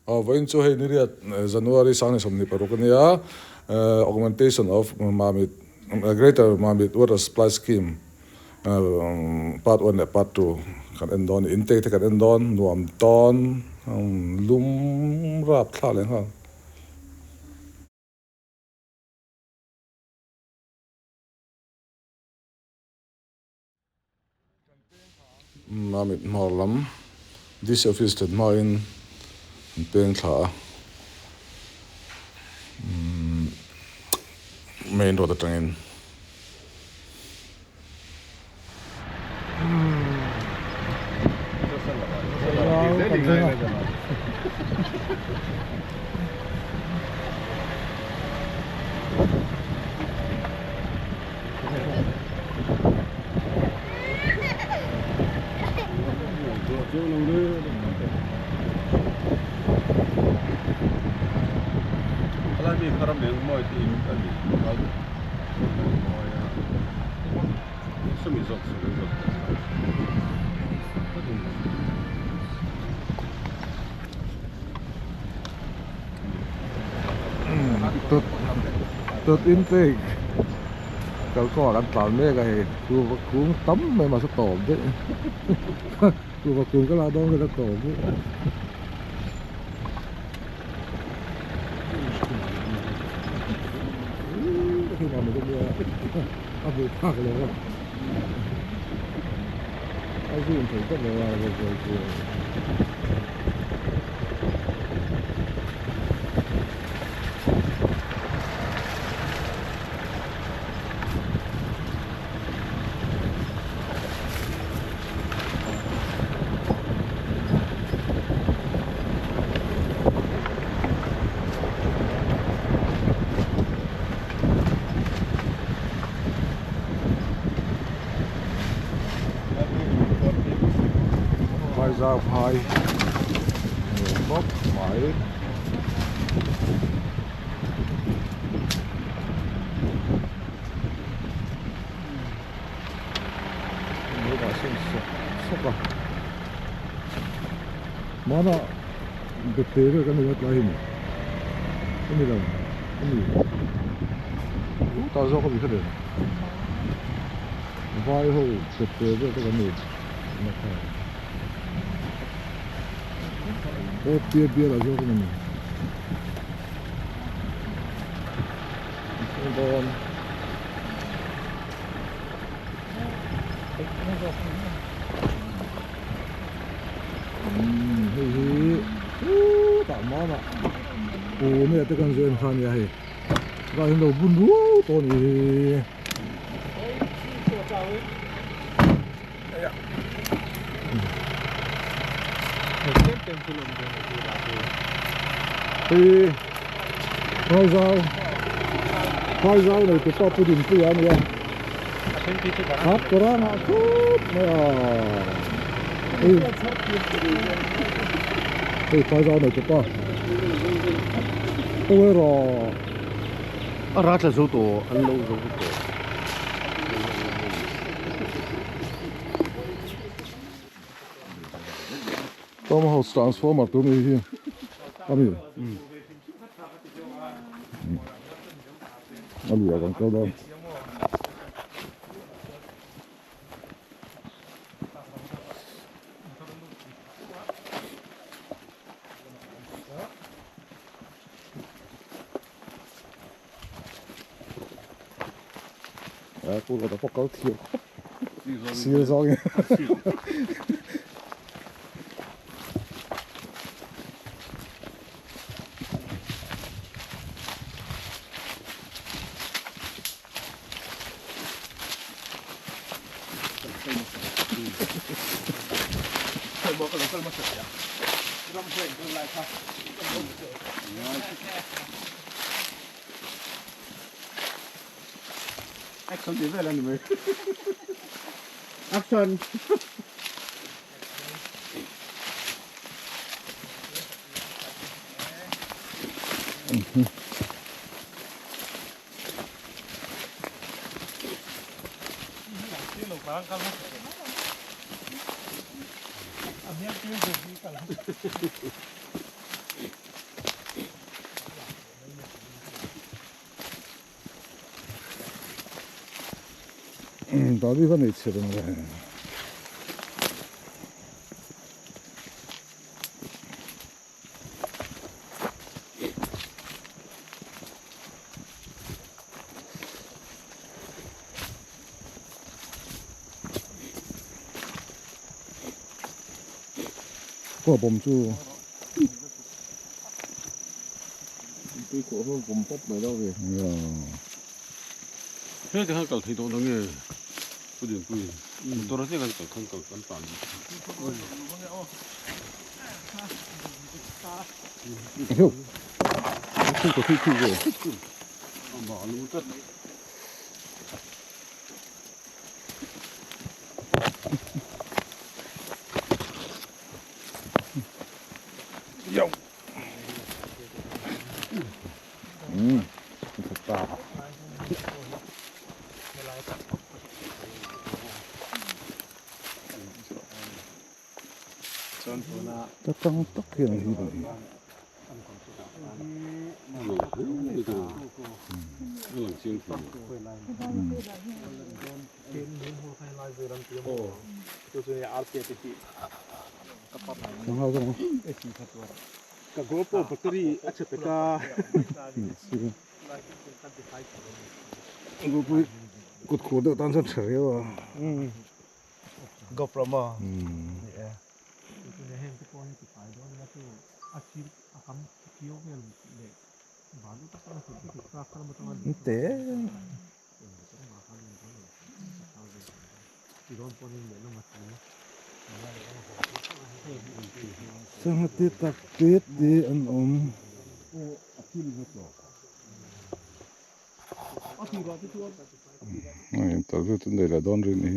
Aw vawiin chu hei niriat January 2026 a nia Augmentation of Mamit Greater Mamit Water Supply Scheme Part one leh Part two kan en dawn a ni. Intake te kan en dawn nuam tawn lum rap thlak leh nghal. Mamit hmar lam DC office thlen hmain an peng thla a main road atangin. Tut intake kalkawngah kan tlan mek a hei kuhva kung tam mai mahse tawp daih kuhva kung ka la dawn vel a tawp daih. A hmuh phak lo a a zoom thei tawp lo a Phai phai nuam khawp mai. Sawk a hmanah bete vel kan nei a tlai hi maw a ni lo a ni tah zawk a ni hret em vai ho bete vel te kan nei aw pial bial ah zawk a ni. Dawn. Hei hi tah mana u nge te kan zuen kha nia hei tlai hian lo bun ruau tawh a nih hi. Hei Phaizau Phaizau nei te pawh pu Dinpuia a nia Thap kawrang ah khawp mai a hei hei Phaizau nei te pa Aw erawh a rat la zo tawh an lo zo tawh. Tom house transformer tur ni hi ami a lui ah kan kal dawn. A pu rawt a pawh kal thiam khawp sir zawng in Action ti vel a ni mai. Action. Dahbi kha nei chhe reng le. Khaw bawm chu tui kawh ho bawm pawp mai lo ve. He te khan kal thei tawh lo nge Pu Dinpui motor a te kan kal khan kal kan tan Chakang tak hian a hip a ni. Kut khur deuh tan chuan tha riau a. GoPro maw? Te. Sangha te tak te te an awm. Interview chu nei leh dawn rin hi.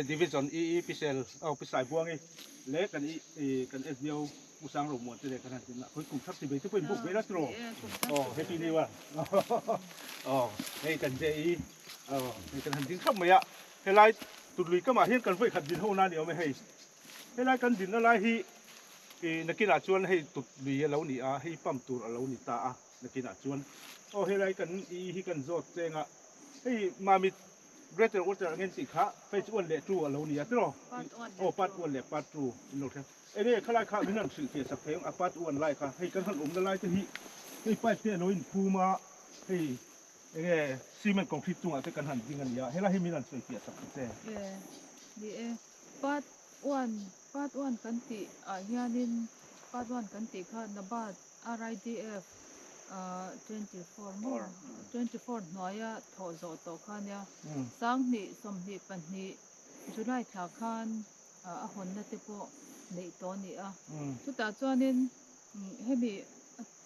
Division EE Pisel aw Pisai Buangi leh kan i kan SDO Pu Sang Romuan te leh kan han tin a khawi kum thar si bei te pawhin buk ve la tiraw aw happy new year aw hei kan JE aw hei kan han ding thap mai a helai Tutlui kamah hian kan vawi khat din ho na ni awm e hei helai kan dinna lai hi ih nakinah chuan hei Tutlui a lo ni a hei pump tur a lo ni ta a nakinah chuan aw helai kan EE hi kan zawt cheng a hei Mamit Greater Water angin tih kha phase one leh two a lo ni a tiraw aw part one leh part two in lo thleng enge khalai kha min han hrilh fiah sak thei ang a part one lai kha hei kan han awmna lai te hi hei pipe te a lo inphum a hei enge cement concrete chungah te kan han ding a ni a helai hi min han sawi fiah sak ta che. E ni e part one part one kan tih ah hianin part one kan tih kha Nabat RIDF 24 maw 24 hnuaia thawh zawh tawh kha nia Sanghnih 22 July thla khan a hawnna te pawh neih tawh a ni a chutah chuanin hemi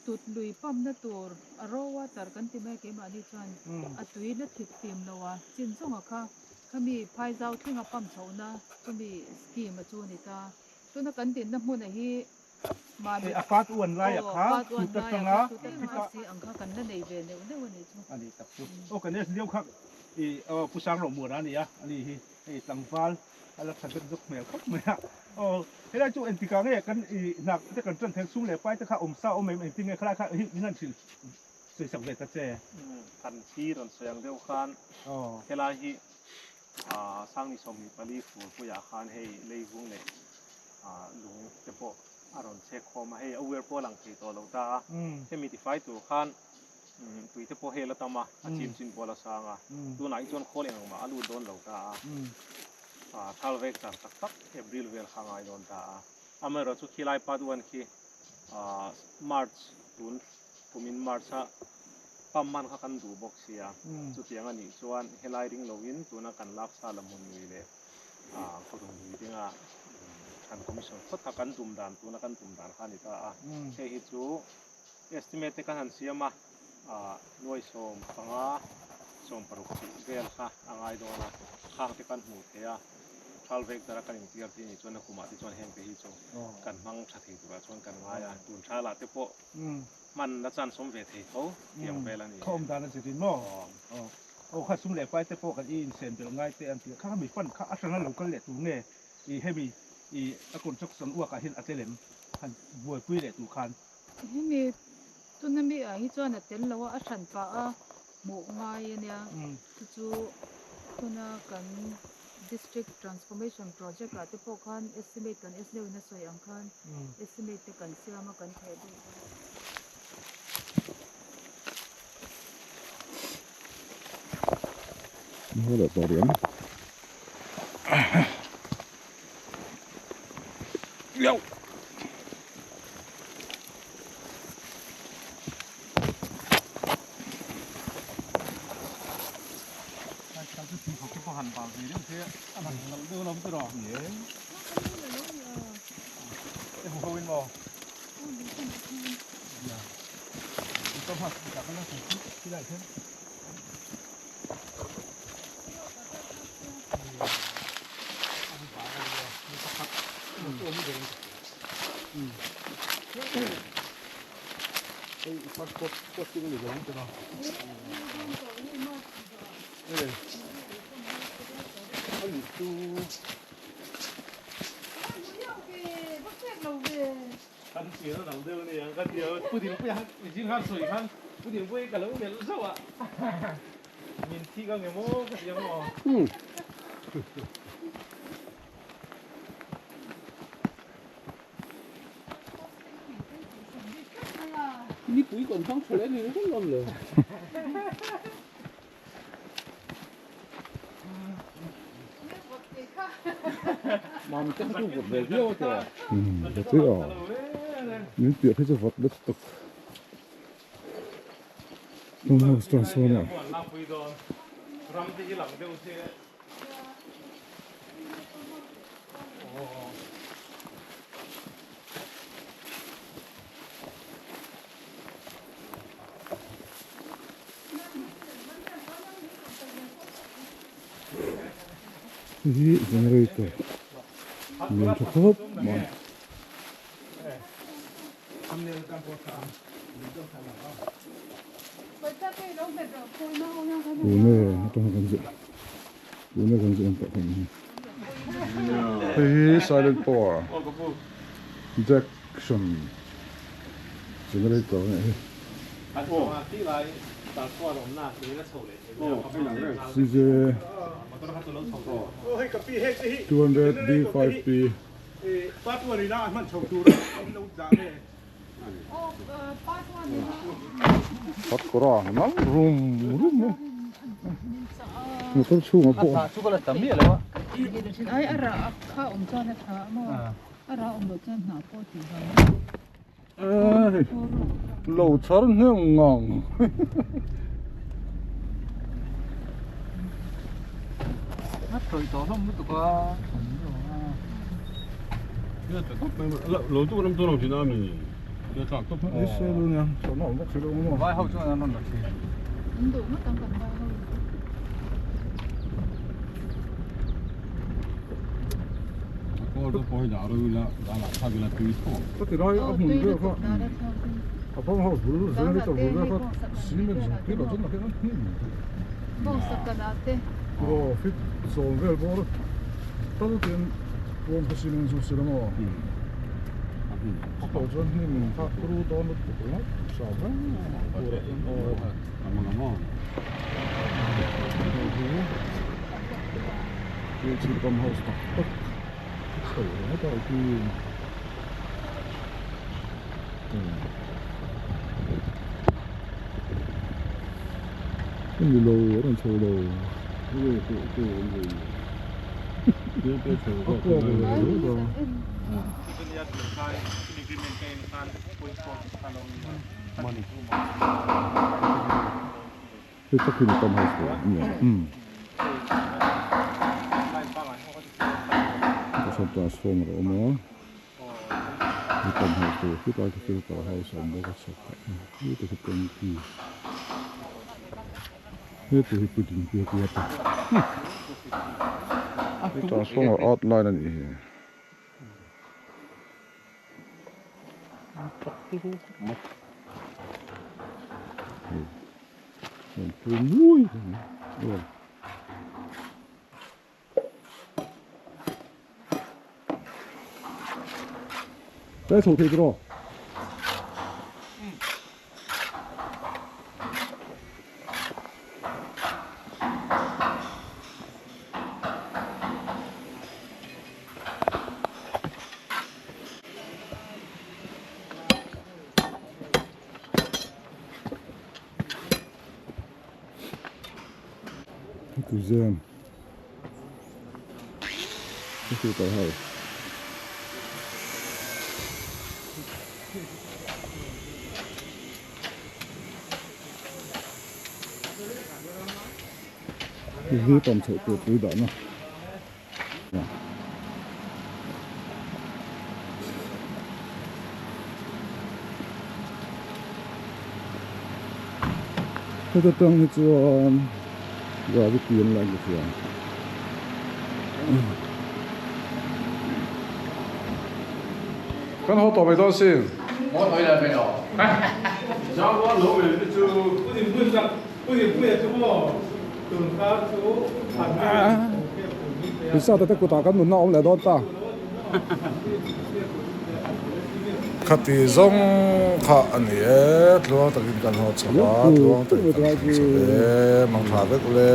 tut lui pump na tur a raw water kan ti mai keimahni chuan a tui la thlit fim lo a chin zawnga kha khami phaizau thlenga pump chhohna chumi scheme a chu a ni ta tuna kan dinna hmuna hi Hei a part one lai a kha tut atanga khita ang kha kan la nei ve neuh neuh a nih chu. A ni tak chu. Aw kan es liau kha i aw Pu Sang Rawh Muan a ni a, a ni hi hei tlangval a la tha deuh zawk hmel khawp mai a. Aw helai chu engtikah nge kan i hna te kan tan thei sum leh pai te kha awm sa awm em engtin nge khalai kha hi min han hrilh sawi sak ve ta che. Kan thi rawn sawi ang deuh khan helai hi Sangni 24 furpuiah khan hei leivung leh lung te pawh a rawn chhek khawm a, hei a uar pawh a lang thei tawh lo ta a, hemi tifai tur khan tui te pawh hei a la tam a, a chim chin pawh a la sang a, tunah hi chuan khawl eng ang mah a lut dawn lo ta a, thal vek char tak tak April vel kha a ngai dawn ta a, amaherawhchu khilai part one khi March tun kumin March a pump man kha kan duh bawk sia, chutiang a nih chuan helai ring loin tuna kan lak sa la hmun lui leh kawrung lui dinga kan commission phawt kha kan tum dan tuna kan tum dan kha a ni ta a, hei hi chu estimate te kan han siam a, nuai 15 60 tih vel kha a ngai dawn a, khang te kan hmuh theih a. Thal vek dara kan intir te nih chuan a kumah te chuan heng te hi chu kan hmang tha thei turah chuan kan ngai a, tun thalah te pawh hman na chance awm ve thei tho tiang vel a ni. Kha awm dan a zir in maw? Aw kha sum leh pai te pawh kan i insen belh ngai te an ti a, kha mi fund kha a hranga lo kal leh tur nge i hemi i a construction uak ah hian a tel em han buaipui leh tur khan. Hemi tuna mi ah hi chuan a tel lo a, a hran pah a hmuh ngai a nia, chu chu tuna kan District Transformation Project ah te pawh khan estimate kan es deuhin a sawi ang khan estimate te kan siam a kan theh duh dawn. Maw leh tawh riang. Yow. Min piah phei chu vawt let tawk pump house chuan sawn a. Hei hi generator lian tha khawp mai. Pune atanga kan zir Pune kan zir ang tawh khawp mai. Hei hi silent power jackson generator a nih hi. CJ 200 D5P. Khat kawr a nang rum rum mai motor chhungah pawh lo chhar hnem ngang Ka ti lai a hmun vel kha a farm house bul generator bul vel kha cement zawng tir loh chuan a hian a hnim aw fit zawm vel bawr tal te an pawn kha cement chu sila maw a tawh chuan hnim kha turu dawn lutuk ringawt sa vek tur a hian aw farm house tak tak. Chho ringawt a khi a ni lo a rawn chho lo a kuak ve ringawt a. Hei tak hi ni pump house tur a ni ang umm sawn transformer a awm a ni pump house tur khi tlai khi filter house a awm bawk a chhak ah heta khi tanki heta hi pudding te a kuat a. Transformer outline a nih hi. Tlai chho thei tiraw? Kuzem. Super ho. Hi pam chhoh tur tui dahna. Heta tang hi chuan gravity an la ka hria. Kan haw tawh mai dawn sin. Pisa te kutah kan nunna awm leh dawn ta. Khati zawng kha a ni e, tluang takin kan haw chho a, tluang takin kan thleng chho e, mangtha vek ule.